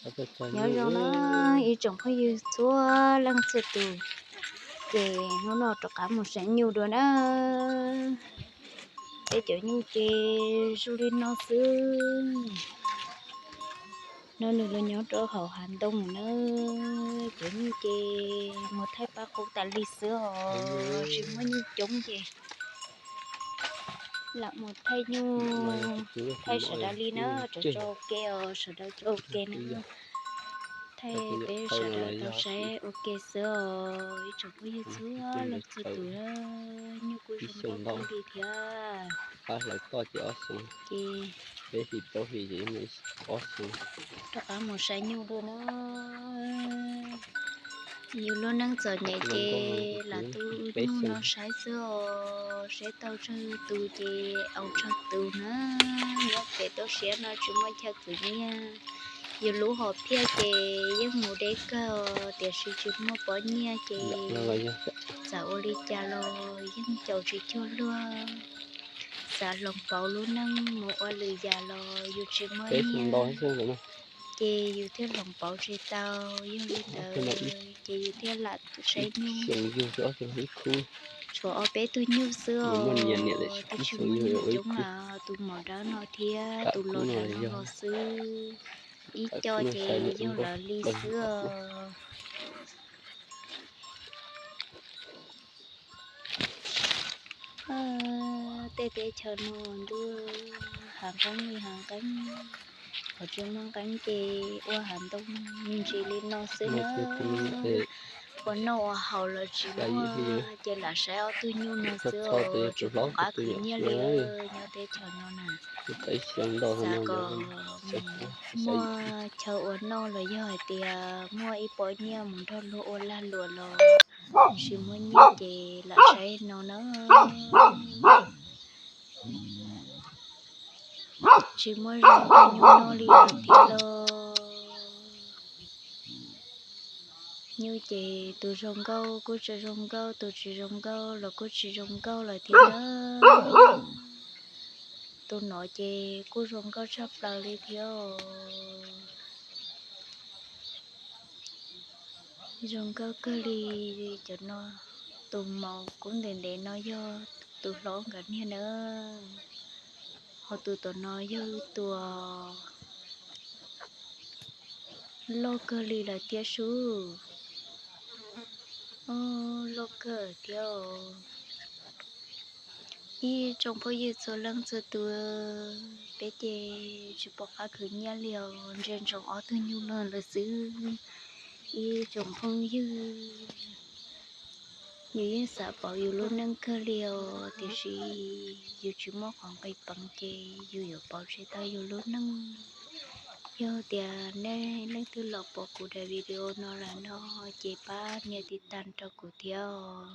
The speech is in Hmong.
Nyob zoo na ib tsoom phooj ywg txhua leej txhua tus, ces hnub no rov qab mus saib nyuj dua na. Peb cov nyuj ces zoo li no xwb. No nws los nyob rau hauv hav ntoo na. Cov nyuj ces mus thaij pab qub tas li xwb os, tsis muaj nyuj coob ces lam mus thaij nyuj, thaij sawv daws li na, tso tso ua ke os, sawv daws tso ua ke na. Thaij peb sawv daws tau saib ua ke xwb os, ib tsoom phooj ywg txhua leej txhua tus. Nyuj kuj zoo nkauj kawg li thiab. Ces rov qab mus saib nyuj dua na. Yus lub neej txom nyem ces lam tu nyuj no saib xwb os, saib tau tsawg tus ces au tsawg tus na. Nyob pem toj siab no tsis muaj chaw khwv nyiaj, yus lub hom phiaj ces yeej mus deb kawg, tiam sis tsis muaj pob nyiaj ces txawm ua li cas los yeej caum tsis cuag luag. Xav hloov pauv lub neej mus ua lwm yam los yus tsis muaj nyiaj, ces yus thiaj hloov pauv tsis tau. Yog li ntawd ces yus thiaj lam saib nyuj, tshuav ob peb tug nyuj xwb os, twb tsis muaj nyuj coob, tus mom dawb no thiab tus los dawb no los xwb. Ib co ces yog lawv li xwb os. Tej teb chaws no ntuj hav nqeeb li hav nqeeb, qhov tsis muaj nqeeb ces ua hav ntoo me ntsis li no xwb na. Ua noj ua haus los tsis muaj ces lam saib ob tug nyuj no xwb os, tsis pom qab khwv nyiaj li nyob teb chaws no na. Xav kom muaj chaw ua noj los yog hais tias muaj ib pob nyiaj mus nrog luag ua lag luam los tsis muaj nyiaj ces lam saib no na. Tsis muaj zoo ua nyuj noj li lawm thiab lauj. Nyuj ces tus zoo nkauj kuj tsis zoo nkauj, tus tsis zoo nkauj los kuj tsis zoo nkauj lawm thiab na. Tus no ces kuj zoo nkauj tshaj plaws li thiab. Zoo nkauj kawg li. Cov no, tus maum kub ntev ntev no yog tus hlob nkawd niag na, ho tus tom no yog tus loj kawg li lawm thiab sub. Loj kawg thiab. Ib tsoom phooj ywg txhua leej txhua tus, peb ces tsis pom qab khwv nyiaj li os, ntsia ntsoov ob tug nyuj no lawm xwb. Ib tsoom phooj ywg, yus yeej xav pauv yus lub neej kawg li os, tiam sis yus tsis muaj qhov nqi peev ces yus yuav pauv tsis tau yus lub neej. Yog tias nej leej twg los pom kuv daim video no lawm no ces pab nias tiv tas rau kuv thiab os.